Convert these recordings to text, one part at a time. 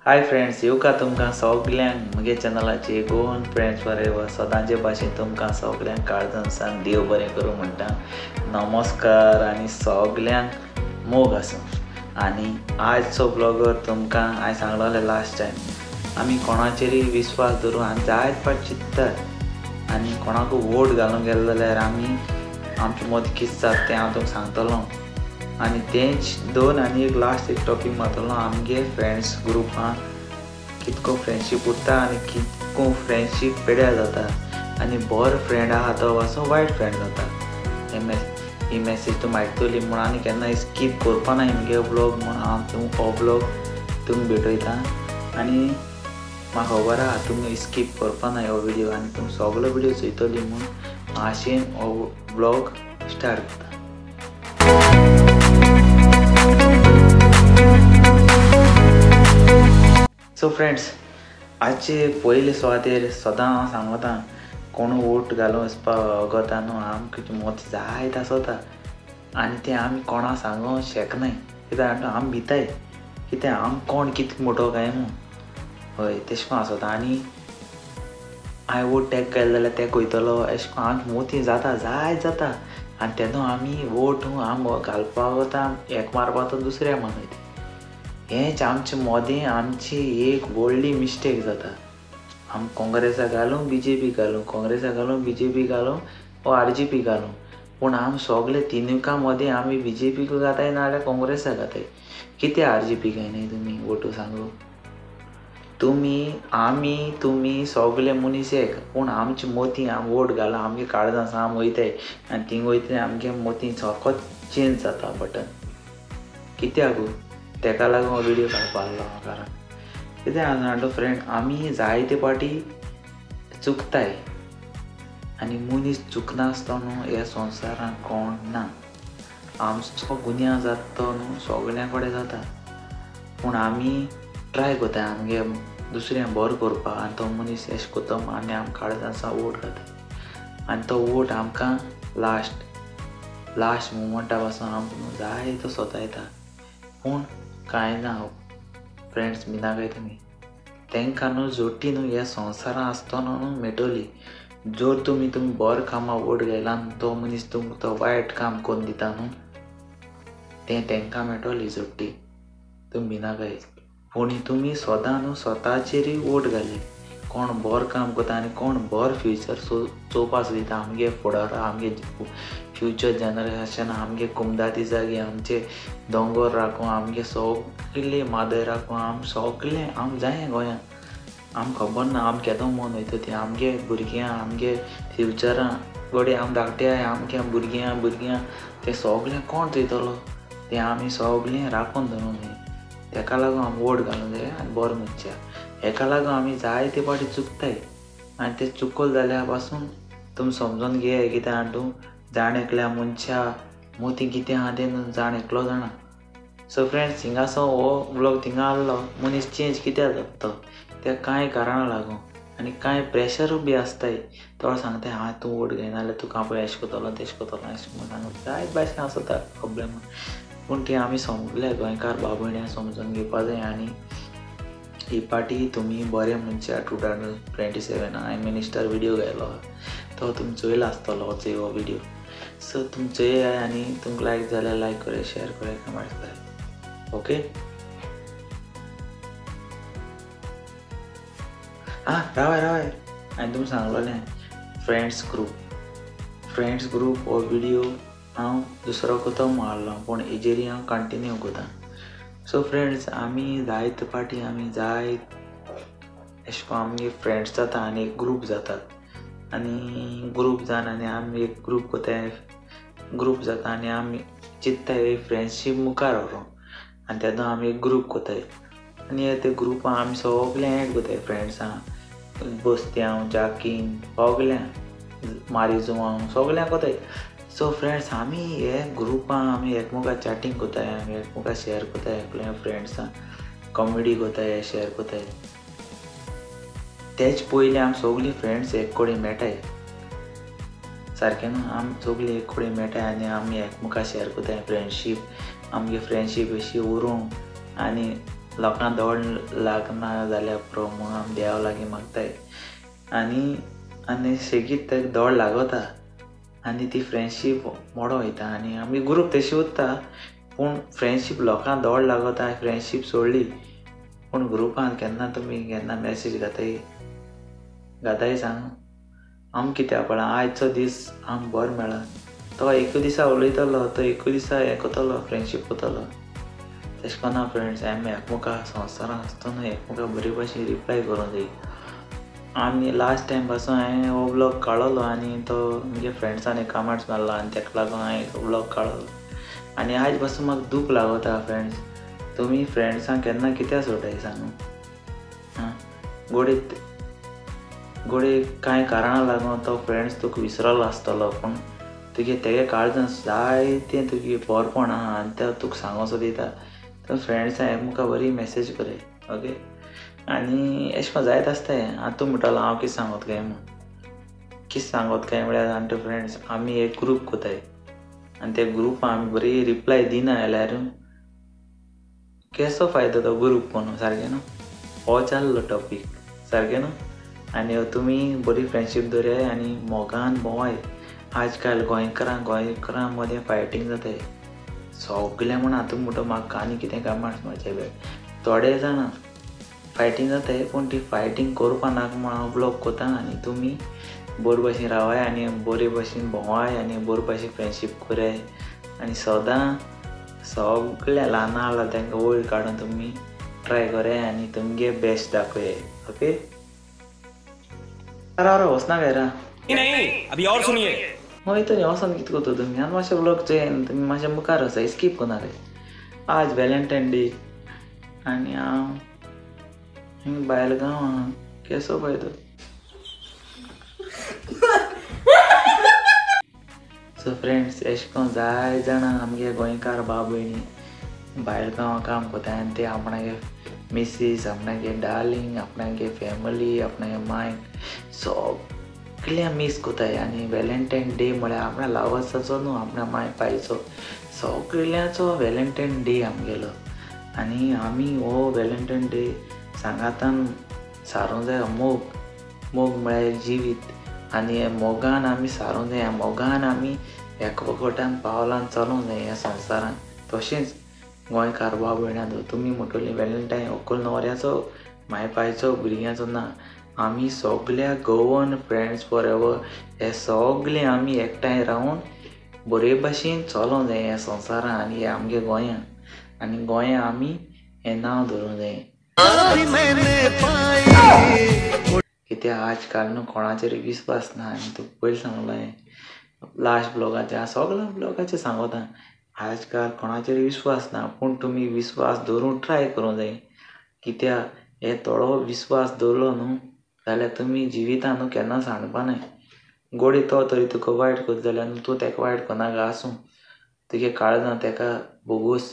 Hi friends, येवका तुमकां सगल्यांक म्हगे चॅनलाचे गोवन फ्रेंड्स फॉरएवर सदांचे भाशेन तुमकां सगल्यांक काळजान सान देव बरें करूं म्हणटा। नमस्कार आनी सगल्यांक मोग आसूं। आनी आजचो ब्लॉगर तुमकां हांवें सांगलोलें लास्ट टायम, आमी कोणाचेरूय विस्वास धरून आनी जायत फावट चिंततात आनी कोणाकूय वोट घालूंक गेले जाल्यार आमी आमचें मत कितें जाता तें हांव तुमकां सांगतलो। आनी तेंच दोन आनी एक लास्ट एक टॉपीक मारतलो, आमगे फ्रेंड्स ग्रुपान कितको फ्रेंडशीप उरता आनी कितको फ्रेंडशीप पेड्यार जाता आनी बरो फ्रेंड आहा तो पासून वायट फ्रेंड जाता। ही मॅसेज तुमी आयकतली म्हूण आनी केन्ना स्कीप करपा ना म्हगे ब्लॉग, म्हूण हांव तुमकां हो ब्लॉग तुमी भेटयता आनी म्हाका खबर आहा तुमी स्कीप करपा ना हो व्हिडियो आनी तुमी सगलो व्हिडियो चोयतली म्हूण आशेन हो ब्लॉग स्टार्ट करता। सो फ्रेंड्स, आजचे पयले सुवातेर सदां हांव सांगता कोण वोट घालूंक वचपाक वगता न्हू, आमकां मत जायत आसता आनी तें आमी कोणाक सांगूंक शकनाय, कित्याक आमी भिताय कित्याक आम कोण कितें मोटो काय म्हूण। हय, तेशें करून आसता आनी हांवें वोट तेका केलो जाल्यार तेका वयतलो अशें करून आमचे मोती जाता जायत जाता आनी तेन्ना आमी वोट आम घालपाक वता, एक मारपाक वता दुसऱ्या मान वयता। हेंच आमचे मोदें आमची एक व्हडली मिस्टेक जाता। आम काँग्रेसाक घालूं बीजेपी घालूं, काँग्रेसाक घालूं बीजेपी घालूं वो आरजीपी घालूं, पूण आम सगळे तिनूय मदें आमी बीजेपीक घाताय नाजाल्यार काँग्रेसाक घाताय। कित्याक आरजीपी घायनाय तुमी वोटू सांगू? तुमी आमी तुमी सगळे मनीस एक, पूण आमचे मोती आम वोट घालूं आमगे काळजां आम वयताय आनी थिंग वयताय आमगे मोती सगळो चेंज जाता बटन। कित्याक तेका लागून हो व्हिडियो काडपा आहलो। कारण कितें आसा जाणा फ्रेंड, आमी जायते पाटी चुकताय आनी मनीस चुकनासतो न्हू ह्या संवसारान कोण ना। आमचो गुन्यांव जाता तो न्हू सगळ्यां कडेन जाता, पूण आमी ट्राय करताय आमगे दुसऱ्यांक बरो करपाक आनी तो मनीस अशें करता आनी आमकां काळजान सा वोट घालता आनी तो वोट आमकां लास्ट लास्ट मुमेंटा पासून आमकां जाय तो सतायता। पूण कांय ना फ्रेंड्स, भिनाकाय तुमी, तेंकां न्हू जोटी न्हू ह्या संवसारान आसतना न्हू मेळटली। जर तुमी तुमी बरें कामाक वोट घायला तो मनीस तुमकां तो वायट काम करून दिता न्हू, तें तेंकां मेळटली जोटी, तुमी भिनाकाय। पूण तुमी सदां न्हू स्वताचेरूय वोट घाली, कोण बरें काम करता आनी कोण बरो फ्युचर चोवपाक सोदिता आमगे फुडारा, आमगे फ्युचर जनरेशन, आमगे कुमदाती जागे आमचे दोंगोर राखूं, आमगे सगळे मादय राखूं, आम सगळें आम जाय गोंयांत। आम खबर ना आम केदो मन वयता ती आमगे भुरग्यां आमगे फ्युचरां घडये आम धाकटे आमगे भुरग्यां भुरग्यां तें सगळें कोण चोयतलो, तें आमी सगळें राखून दवरूंक जाय। तेका लागून आमी वोट घालूंक जाय आनी बरो मनशाक हेका लागून आमी जायते फावटी चुकताय आनी ते चुकले जाल्यार पासून तुमी समजून घेयाय कित्याक जाणा तूं जाण एकल्या मनशा मोती कितें आहा तें जाण एकलो जाणा। सो फ्रेंड्स, हिंगासो हो ब्लॉग थिंगा आहलो, मनीस चेंज कित्याक जाता तो त्या कांय कारणां लागून आनी कांय प्रेशरूय बी आसताय। तो सांगता हांव तूं वोट घेयना जाल्यार तुका पळय अशें करतलो तेशें करतलो अशें म्हूण सांगता, जायत भाशेन आसता प्रोब्लेम। पूण ती आमी सगळे गोंयकार भाव भयण्यां समजून घेवपा जाय आनी ही पाटी तुमी बरे मनशा 2027 हांवें मिनिस्टर व्हिडियो घायलो तो तुमी चोयला आसतलो हो व्हिडियो। सो तुमी चोयाय आनी तुमकां लायक जाल्यार लायक कराय, शेअर कराय, कमेंट कराय। ओके, आं रावाय रावाय, हांवें तुमकां सांगलोलें फ्रेंड्स ग्रूप, फ्रेंड्स ग्रूप हो व्हिडियो हांव दुसरो करता म्हूण आहलो, पूण हेजेरय हांव कंटिन्यू करता। सो फ्रेंड्स, आमी जायते पाटी आमी जायत अशें करून आमगे फ्रेंड्स जाता आनी एक ग्रूप जातात आनी ग्रूप जावन आनी आमी एक ग्रूप करताय, ग्रूप जाता आनी आमी चिंत्ताय फ्रेंडशीप मुखार व्हरूंक आनी तेन्ना आमी एक ग्रूप करताय आनी ते ग्रुपान आमी सगळे एड करताय फ्रेंड्सां, बस्त्यांव, जाकीन, सगळ्यांक मारिजुआंव सगळ्यांक करताय। सो फ्रेंड्स, आमी हे ग्रुपान आमी एकमेकां चॅटींग करताय, आमी एकमेकां शेअर करताय, एकल्या फ्रेंड्सां कॉमेडी करताय, शेअर करताय। तेच पयलीं आमी सगळीं फ्रेंड्स एक कडेन मेळटाय सारकें न्हू, आमी सगळीं एक कडेन मेळटाय आनी आमी एकमेकां शेअर करताय फ्रेंडशीप, आमगे फ्रेंडशीप अशी उरूंक आनी लोकां दोड लागना जाल्यार पुरो म्हूण आमी देवा लागीं मागताय आनी आनी सेगीत तेका दोड लागता आनी ती फ्रेंडशीप मोडो वयता आनी आमी ग्रूप तशी उरता पूण फ्रेंडशीप लोकां दोड लागता फ्रेंडशीप सोडली पूण ग्रुपान केन्ना तुमी केन्ना मॅसेज घाताय घाताय सांग आम कित्याक पळय आयचो दीस आम बरो मेळ्ळा तो एकू दिसा उलयतलो तो एकू दिसा हें करतलो फ्रेंडशीप करतलो तशें करना फ्रेंड्स आमी एकमेका संवसारान आसतना एकमेका बरे भाशेन रिप्लाय करूंक जाय. आनी लास्ट टायम पासून हांवें हो ब्लॉग काडलो आनी तो म्हज्या फ्रेंड्सांनी कमेंट्स मारलो आनी ताका लागून हांवें हो ब्लॉग काडलो आनी आयज पासून म्हाका दूख लागता फ्रेंड्स तुमी फ्रेंड्सांक केन्ना कित्याक सोडटाय सांगू आं गोडे गोडे कांय कारणां लागून तो फ्रेंड्स तुका विसरलो आसतलो पूण तुगे तेगे काळजान जायतें तुगे बरपण आहा आनी ते तुका सांगोसो दिता तो फ्रेंड्सां एकमेका बरी मॅसेज करय ओके. आनी अशें करून जायत आसताय. आतां तूं म्हणटलो हांव कितें सांगत काय म्हूण कितें सांगत काय म्हळ्यार जाणटे फ्रेंड्स आमी एक ग्रूप कोताय आनी त्या ग्रुपान आमी बरी रिप्लाय दिना जाल्यार केसो फायदो तो ग्रूप कोण सारकें न्हू हो जाल्लो टॉपीक सारकें न्हू. आनी तुमी बरी फ्रेंडशीप दवराय आनी मोगान भोंवाय. आज काल गोंयकारां गोंयकारां मदें फायटींग जाताय सगळें म्हूण आतां म्हणटा म्हाका आनी कितें कमेंट्स मारचे बेळ थोडे जाणां फायटींग जाताय पूण ती फायटींग करपा नाका म्हूण हांव ब्लॉग करता आनी तुमी बरे भाशेन रावाय आनी बरे भाशेन भोंवाय आनी बरे भाशेन फ्रेंडशीप कराय आनी सदां सगळ्या ल्हान आहा तांकां वयर काडून तुमी ट्राय कराय आनी तुमगे बेस्ट दाखय ओके. राव वचना काय रा नहीं अभी और सुनिए हय तर वचोन कितें करता तुमी आनी मातशें ब्लॉग चोय तुमी मातशें मुखार वचाय स्कीप करनाकाय. आज व्हॅलेंटायन डे आनी हांव बायल गांव आहा केसो फायदो. सो फ्रेंड्स अशें करून जाय जाणां आमगे गोंयकार भाव भयणी भायल गांवां काम करता आनी ते आपणागे मिसीस आपणागे डार्लिंग आपणागे फॅमिली आपणागे मायक सगळ्या मीस करताय आनी व्हॅलेंटायन डे म्हळ्यार आपणा लवर्साचो न्हू आपणा माय पायचो सगळ्यांचो व्हॅलेंटायन डे आमगेलो आनी आमी हो व्हॅलेंटायन डे सांगातान सारूंक जाय. मोग मोग म्हळ्यार जिवीत आनी मोगान आमी सारूंक जाय मोगान आमी एकवटान पावलान चलोंक जाय ह्या संवसारान. तशेंच गोंयकार भाव भयणां तुमी म्हणटली व्हॅलेंटायन व्हंकल न्हवऱ्याचो माय पायचो भुरग्यांचो ना आमी सगल्या गोवन फ्रेंड्स फॉर एवर हे सगळे आमी एकठांय रावन बरे भाशेन चलोंक जाय ह्या संवसारान आनी हे आमगे गोंयान आनी गोंया आमी हें नांव दवरूंक जाय. कित्याक आज काल न्हू कोणाचेर विस्वास ना आनी तुका पयलीं सांगलां लास्ट ब्लॉगाचेर सगळ्या ब्लॉगाचेर सांगता आज काल कोणाचेर विस्वास ना पूण तुमी विस्वास दवरूंक ट्राय करूंक जाय कित्याक हे थोडो विस्वास दवरलो न्हू जाल्यार तुमी जिवितान न्हू केन्ना सांडपा न्हय. गोडी तो तरी तुका वायट करता जाल्यार न्हू तूं तेका वायट करनाका आसूं तुगे काळजान तेका भोगोस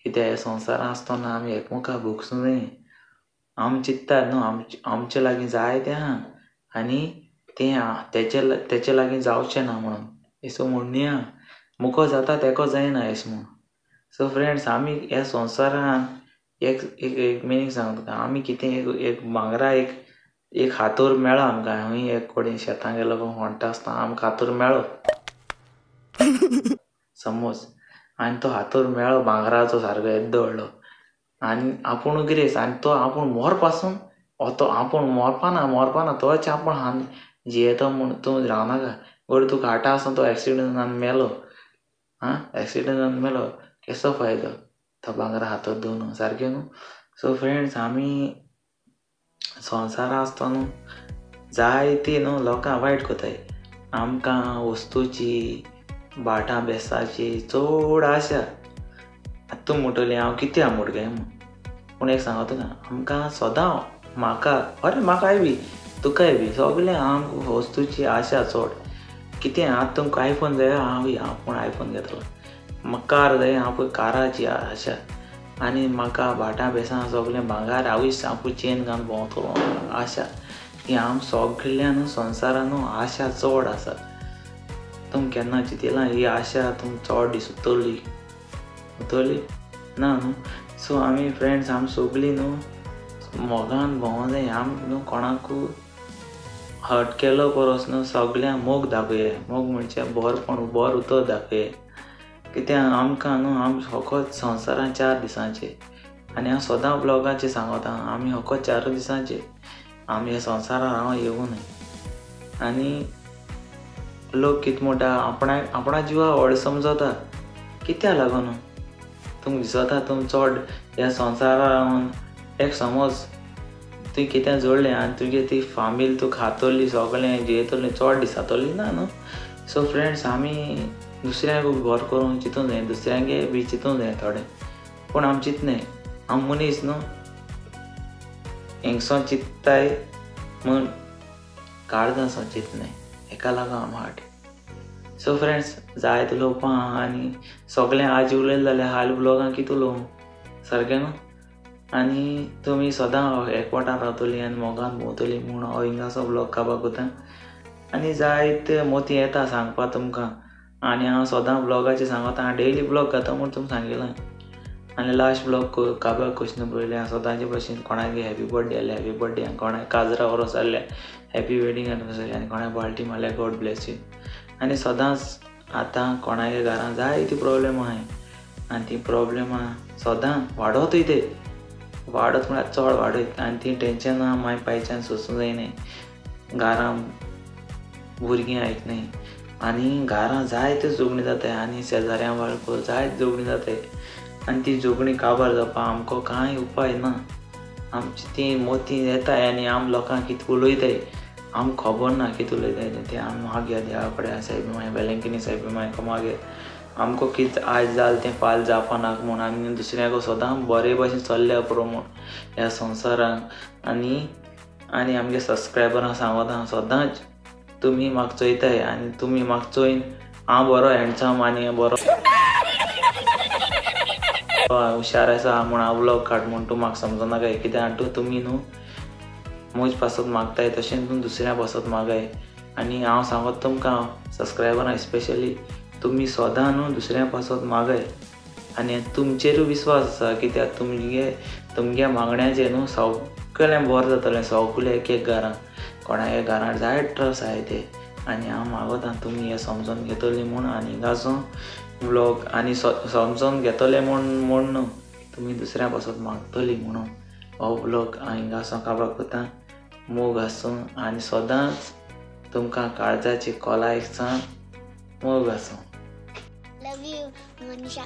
कित्याक हे संवसारान आसतना आमी एकमेका भोगसूंक जाय. आमी चिंत्तात न्हू आमचे लागीं जाय तें आहा आनी तें तेचे लागीं जावचें ना म्हणून अशें म्हणणी आहा मुको जाता तेको जायना अशें म्हूण. सो फ्रेंड्स आमी ह्या संवसारान एक एक एक मिनींग सांगता तुका आमी कितें एक एक भांगरा एक एक हातोर मेळ्ळो आमकां खंय एक कडेन शेतां गेलो खणटा आसतना आमकां हातोर मेळ्ळो समज आनी तो हातोर मेळ्ळो भांगराचो सारको येद्दो व्हडलो आनी आपूण गिरेस्त आनी तो आपूण मोरपासून तो आपूण मोरपाना मोरपाना तोच आपूण हान जियेतो म्हूण तूं रावनाका गोड तुका हाटा आसून तो एक्सिडंट जावन मेलो आं एक्सिडंट जावन मेलो केसो फायदो तो भांगरा हातोर दवरून सारकें न्हू. सो फ्रेंड्स आमी संवसारान आसतना न्हू जायती न्हू लोकां वायट करताय आमकां वस्तूची भाटां बेसाची चड आशा. आतां तूं म्हणटली हांव कितें म्हूण काय म्हूण पूण एक सांगता तुका आमकां सदां म्हाका अरे म्हाकाय बी तुकाय बी सगळें आमकां वस्तूची आशा चड. कितें आतां तुमकां आयफोन जाय हांव आपूण आयफोन घेतलो म्हाका कार जाय हांव काराची आशा आनी म्हाका भाटां बेसां सगळें भांगार हांवूय आपूण चेन घालून भोंवतलो आशा की आम सगळ्या न्हू संवसारान न्हू आशा चड आसा. तुम केन्ना चिंतिलां ही आशा तुमकां चड दीस उरतली उरतली ना न्हू. सो आमी फ्रेंड्स आमी सगळीं न्हू मोगान भोंवो जाय. आमी न्हू कोणाकू हर्ट केलो परस न्हू सगळ्यांक मोग दाखोवया. मोग म्हणजे बरपण बरें उतर दाखोवया. कित्याक आमकां न्हू आमी फकत संवसारान 4 दिसांचे आनी हांव सदां ब्लॉगाचेर सांगता आमी फकत 4 दिसांचे आमी ह्या संवसारान हांव येवूं न्हय. आनी लोक कितें म्हणटा आपणा जिवा व्हड समजता. कित्याक लागून तुमकां दिसता तुमी चड ह्या संवसारान एक समज तुवें कितें जोडलें आनी तुगे ती फामील तूं खातली सगळें जियेतली चड दिसतली ना न्हू. सो फ्रेंड्स आमी दुसऱ्यांक बरें करूंक चिंतूंक जाय, दुसऱ्यांगे बी चिंतूंक जाय थोडें, पूण आमी चिंतनाय. आमी मनीस न्हू हिंगसो चिंत्ताय म्हूण काळजांसो चिंतनाय, हेका लागून आमी फाटीं. सो फ्रेंड्स जायते उलोवपा आहा आनी सगळें आज उलयलें जाल्यार हाल ब्लॉगान कितें उलोवं सारकें न्हू. आनी तुमी सदां एकवटान रावतलीं आनी मोगान भोंवतलीं म्हूण हांव हिंगासो ब्लॉग काबार करता. आनी जायते मोती येता सांगपा तुमकां आनी हांव सदां ब्लॉगाचेर सांगता, हांव डेली ब्लॉग घाता म्हूण तुमकां सांगिलां. आनी लास्ट ब्लॉग काबार क्वेश्चन पळयलें हांव सदांचे भशेन कोणागे हॅपी बर्थडे जाल्यार हॅपी बर्थडे, आनी कोणाक काजरा वरोस जाल्यार हॅपी वेडींग एनिवर्सरी, आनी कोणाक बाल्टी मारल्यार गॉड ब्लेस you. आनी सदांच आतां कोणागे घरान जायती प्रोब्लेम आहाय आनी ती प्रोब्लेमां सदां वाडत वयताय, वाडत म्हळ्यार चड वाडयत आनी ती टेंशनां मागीर पायच्यान सोसूंक जायनाय. घरां भुरगीं आयकनाय आनी घरां जायते झगडीं जाताय आनी शेजाऱ्यां बाळको जायते झगडीं जाताय आनी ती झगडीं काबार जावपाक आमकां कांय उपाय ना. आमची ती मोती येताय आनी आम लोकांक कितें उलयताय आमकां खबर ना कितें उलयताय तें. आमी मागया देवा कडेन सायबी माय वेलंकिनी सायबी माय मागया आमकां कितें आयज जालें तें फाल्यां जावपा नाका म्हूण आमी दुसऱ्यांक सदां बरे भशेन चल्ल्या पुरो म्हूण ह्या संवसारान. आनी आनी आमगे सबस्क्रायबरांक सांगता सदांच तुमी म्हाका चोयताय आनी तुमी म्हाका चोयन हांव बरो हँडसम आनी बरो हुशार आसा म्हूण हांव व्लॉग काड म्हूण तूं म्हाका समजनाकाय. कित्याक तूं तुमी न्हू म्हज पासत मागताय तशें तूं दुसऱ्या पासत मागाय. आनी हांव सांगत तुमकां सबस्क्रायबरां स्पेशली तुमी सदां न्हू दुसऱ्या पासत मागाय आनी तुमचेरूय विस्वास आसा कित्याक तुमगे तुमगे मागण्याचेर न्हू सगळें बरें जातलें. सगळें एक एक घरां कोणागे घरान जायते ट्रस्ट आहाय ते आनी हांव मागता तुमी हें समजून घेतली म्हूण आनी हिंगासून व्लॉग आनी समजून घेतले म्हूण म्हूण न्हू तुमी दुसऱ्या पासत मागतली म्हणून हो व्लॉग हांव हिंगासून काबार करता. मोग आसूं आनी सदांच तुमकां काळजाची खोलायेक मोग आसूं. Love you, Manisha.